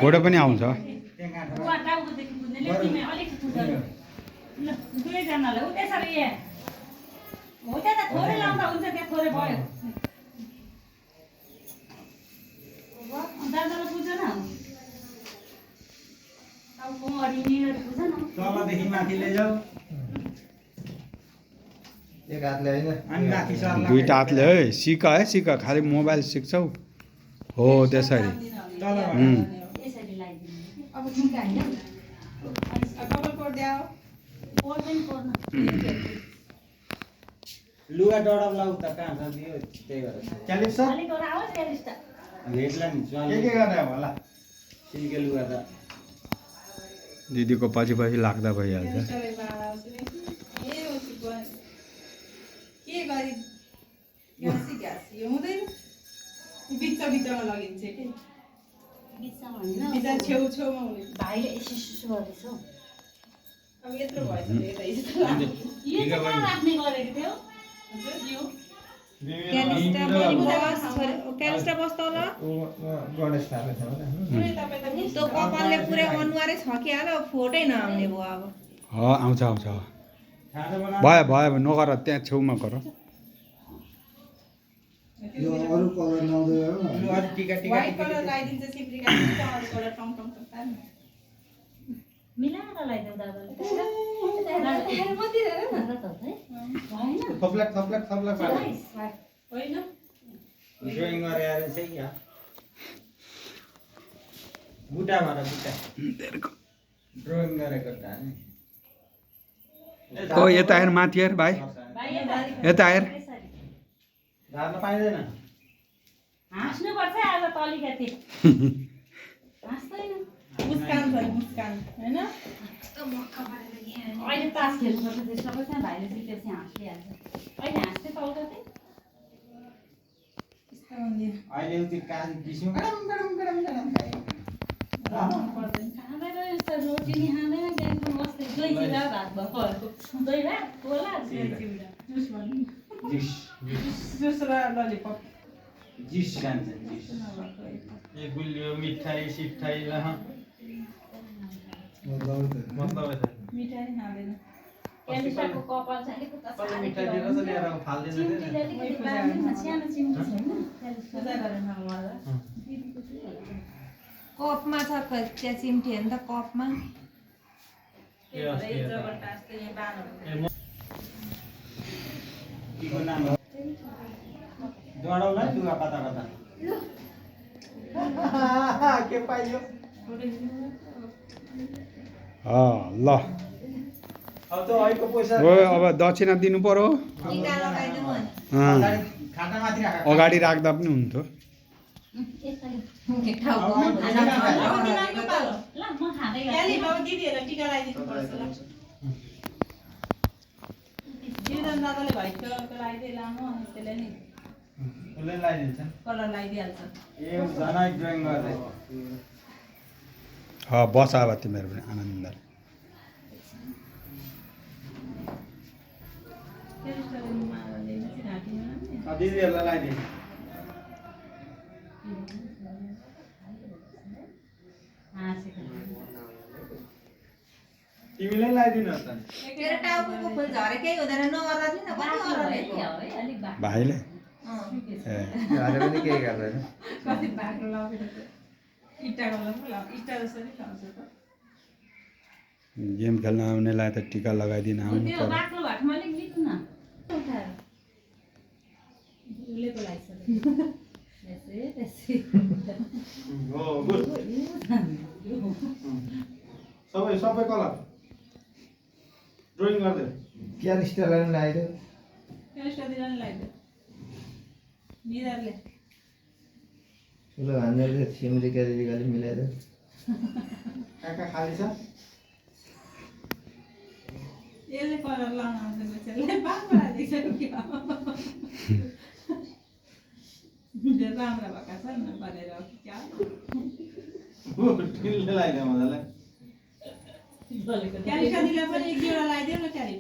Photo पनि आउँछ। तलदेखि माथि लैजाऊ। एक हातले हैन अनि माथि सर्ला। दुईटा हातले है सिक है सिक खाली मोबाइल सिक्छौ हो त्यसरी। लुगा डडब लाउ त कहाँ छ दियो त्यही भएर क्यालिप छ भेटला नि के गर्ने होला सिल्के लुगा त दिदीको पछि पछि लाग्दा भइहाल्छ। के गरी ग्यासी ग्यासी हुँदैन बिच बिचमा लगिन्छ के बिचमा हैन बिचा छेउ छेउमा हुने भाइले यसो गरेछ अब यत्रो भएछ यता यस्तो लाग्यो यो चाहिँ कहाँ राख्ने गरेको थियो हजुर यो क्यानिस्टा बस तल गणेश थापा छ पुरै तपाईँ त त्यो कपालले पुरै अनुहारै छकिहाल्यो फोटै नआउने भयो अब। आउँछ आउँछ भयो भयो नगर त्यहाँ छेउमा गर। यो अरु कलर लाउँदै हो लु अलि टिका टिका व्हाइट कलर लगाइदिन्छ सिप्रिका त अरु कलर टङ टङ टङ तान मिलाएर लगाइदेऊ दादाले त्यसलाई मति हेर न त है हैन थप्लक थप्लक थप्लक पारे होइन ड्राइङ गरे आरे चाहिँ या बुटा मारा बुटा ड्राइङ गरेको त नि ओ यता हेर माथि हेर भाइ यता हेर झार्न पाइदैन हाँस्नु पर्छ आज तलिकाति हाँस्दैन मुस्कान छ मुस्कान हैन कस्तो मक्का पारेर यहाँ अहिले तास खेल्नु पर्छ त्यसमा पनि भाइले जितेपछि हाँसिहाल्छ अहिले हाँस्थे तलकाति यस्तो भन्दिन अहिले त्यो काज बिस्नु गरम गरम गरम गरम खाइ खाँदैन यस्तो रोटी नि खाँदैन बिहान बस्दै दही चिउरा भात भएको दही भात कोला दही चिउरा जुस भन्नु जुस र ललिपप जिस खान्छ जिस ए गुलियो मिठाई सिठाई ल मतलब मिठाई खाँदैन क्यानिस्टाको कपाल चाहिँ अलिकति कसले मिठाई दिएर चाहिँ ल्याएर फाल्दिन्छ सानो चिम्टी छैन पूजा गरेर नगर्दा कपमा छ त्यहाँ चिम्टी हेर्नु त कपमा के नाम डडाउला लुगा पाता पाता के पाइयो ल अब त अहिलेको पैसा अब दक्षिणा दिनु पर्यो। टीका लगाइदिनु भने खाना माथि राख अगाडि राख्दा पनि हुन्थ्यो। दिदीहरूलाई टीका लगाइदिनु पर्छ ल जीवन दादाले भाइको लगाइदिए लामो अनि त्यसले नि उसले लगाइदिन्छ कलर लगाइदिइहाल्छ ए जनै ड्राइङ गर्दै बस अब तिमीहरू पनि आनन्द दिदीहरूलाई लगाइदिन्छ तिमीलाई लगाइदिनु त तेरो टाउको फुल झरेकै हुँदैन नगर्दा नि न कति अरलेको भाइले ए आज पनि केही गर्दैन कति बाक्लो लाउँछ इट्टा गर्नु ल इट्टा जसरी लाउँछ त गेम खेल्न आउनेलाई त टिका लगाइदिन आउनु त्यो पर्यो। बाक्लो भाटमा अलिक लिनु न उठाएर उलेको लाग्छ हो गुड सबै कलर ड्राइङ गर्दै क्यानिस्टालाई पनि लगाइदियो क्यानिस्टा दिलाले लाग्यो निदारले ठुलो भान्जाले छिमरी क्यारिगाले मिलाइदियो काका खाली छ यसले कलर लाउन आउँछ मान्छेले बाक्ला देख्छ के राम्रा भएका छन् भनेर क्या टिलले लगाइदियो मजाले क्यानिस्टा दिला पनि एक दुईवटा लगाइदियो न क्यारी